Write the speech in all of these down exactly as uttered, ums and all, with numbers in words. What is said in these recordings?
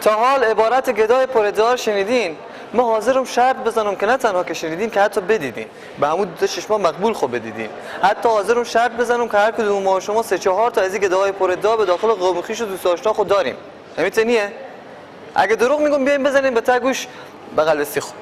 تا حال عبارت گدای پر ادعا رو شنیدین؟ من حاضرم شرط بزنم که نه تنها که شنیدین، که حتی بدیدین. به همون دو تا چشما مقبول خو بدیدین. حتی حاضرم شرط بزنم که هر کدوم ما و شما سه چهار تا از این گداهای پر ادعا به داخل قوم خویش و دوست آشنا خو داریم. همیته نیه؟ اگه دروغ می‌گم، بیاین بزنین به ته گوش بغل دستی خو.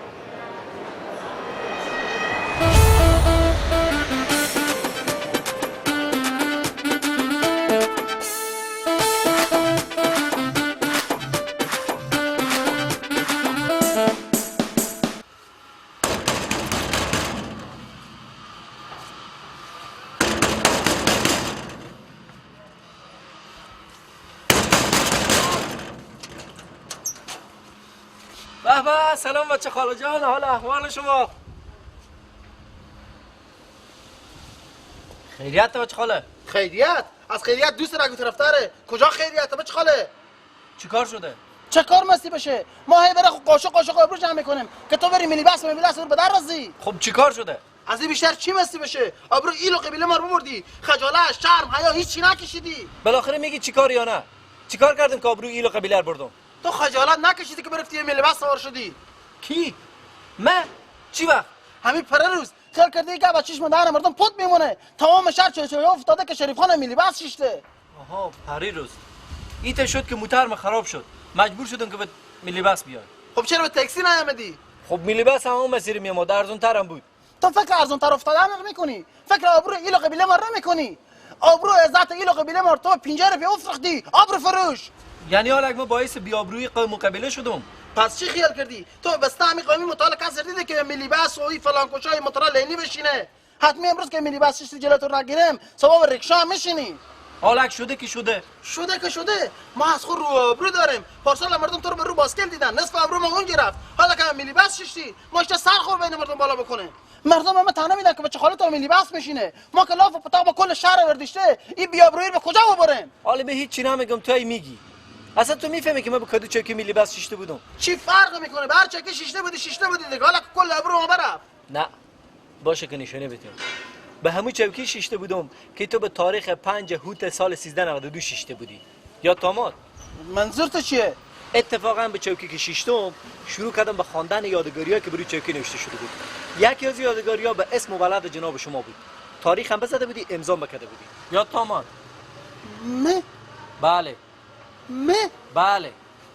به به، سلام بچه خاله جان، حال احوال شما؟ خیریت بچه خاله؟ خیریت؟ از خیریت دوست را گو طرفداره. کجا خیریت بچه خاله؟ چی کار شده؟ چه کار مستی بشه؟ ما هی دره خو قاشق قاشق ابرو جمع می‌کنیم که تو بری مینی‌بس، مینی‌بس رو به در رسی. خب چی کار شده؟ از این بیشتر چی مستی بشه؟ ابرو ایل و قبیله ما رو ببردی. خجالت، شرم، حیا هیچ چی نکشیدی. بالاخره میگی چی کار یا نه؟ چی کار کردم که ابرو ایل و قبیله رو بردم؟ تو خجالت نکشیدی که برفتی یه مینی‌بس سوار شدی؟ کی؟ من؟ چی وقت؟ همین پره روز. خیال کردی که با چشم دهن مردم پت میمونه. تمام شهر چوی چوی افتاده که شریف خان مینی‌بس شیشته. آها، پری روز. ایته شد که موتر ما خراب شد. مجبور شدم که به مینی‌بس بیایم. خب چرا به تاکسی نیامدی؟ خب مینی‌بس هم اون مسیر میام، در ارزون تر هم بود. تو فکر ارزون تر افتادن رو می‌کنی؟ فکر آبرو ایل و قبیله ما رو می‌کنی؟ آبرو عزت ایل و قبیله ما رو تو پنجاه روپیه افروختی، آبرو فروش. یعنی حالا اگه من باعث بی‌آبرویی قوم و قبیله شدم؟ پس چی خیال کردی؟ تو بسته همین قومی مطالعه کس دیده که مینی‌بس و این فلان کجای موتورا لینی بشینه؟ حتمی امروز که مینی‌بس شیشتی جلو تو را گیرم، سوار رکشا هم می‌شینی. حالا اگه شده که شده. شده که شده، ما از خود رو آبرو داریم. پارسال مردم تو رو به رو باسکل دیدن، نصف آبرو ما اون گرفت. حالا که مینی‌بس شیشتی، ما اشته سر خور بین مردم بالا بکنه. مردم همه طعنه می‌دن که بچه خاله تو مینی‌بس می‌شینه. ما که لاف و پتاق با کل شهر وردیشته، این بی‌آبرویی به کجا ببریم؟ حالا به هیچ چی نمیگم، تو هی میگی. اصلاً تو می‌فهمی که من به کدو چوکی مینی‌بس شیشته بودم؟ چی فرق می‌کنه؟ به هر چوکی شیشته بودی، شیشته بودی دیگه. حالا که کل آبرو ما برفت. نه. باشه که نشونه بتیم. به همون چوکی شیشته بودم که تو به تاریخ پنج هوت سال سیزده نود و دو شیشته بودی. یاد آمد؟ منظور تو چیه؟ اتفاقاً به چوکی که شیشتم، شروع کردم به خواندن یادگاری‌ها که بروی چوکی نوشته شده بود. یکی از یادگاری‌ها به اسم و ولد جناب شما بود. تاریخ هم بزده بودی، امضا هم بکده بودی. یاد آمد؟ مه؟ بله. مه؟ بله.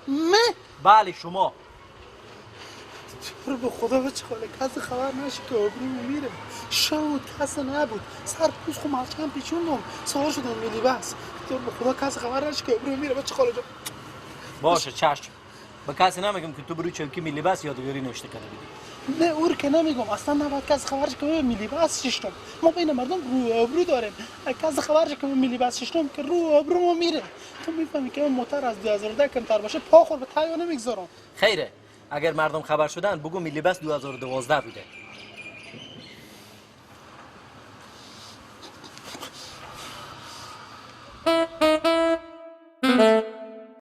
مه؟ بله، شما. تو رو به خدا بچه خاله، کسی خبر نشه که ابرومو میره. شو کسی نبود. سر پوست خو ملکم پیچوندم. سوار شدم مینی‌بس. تو رو به خدا کسی خبر نشه که ابرومو میره، بچه خاله جان. باشه، چشم. به کسی نمیگم که تو بروی چوکی مینی‌بس یادگاری نوشته کرده بودی. نه، اور که نمیگم. اصلاً نباید کسی خبر شه که من مینی‌بس شیشتم. ما بین مردم رو ابرو داریم. کسی خبر شه که من مینی‌بس شیشتم که رو ابرومو میره. تو می‌فهمی که من موتر از دو هزار و ده کمتر باشه، پا خور به تایا نمیگذارم. خیره، اگر مردم خبر شدن، بگو مینی‌بس دو هزار و دوازده بوده.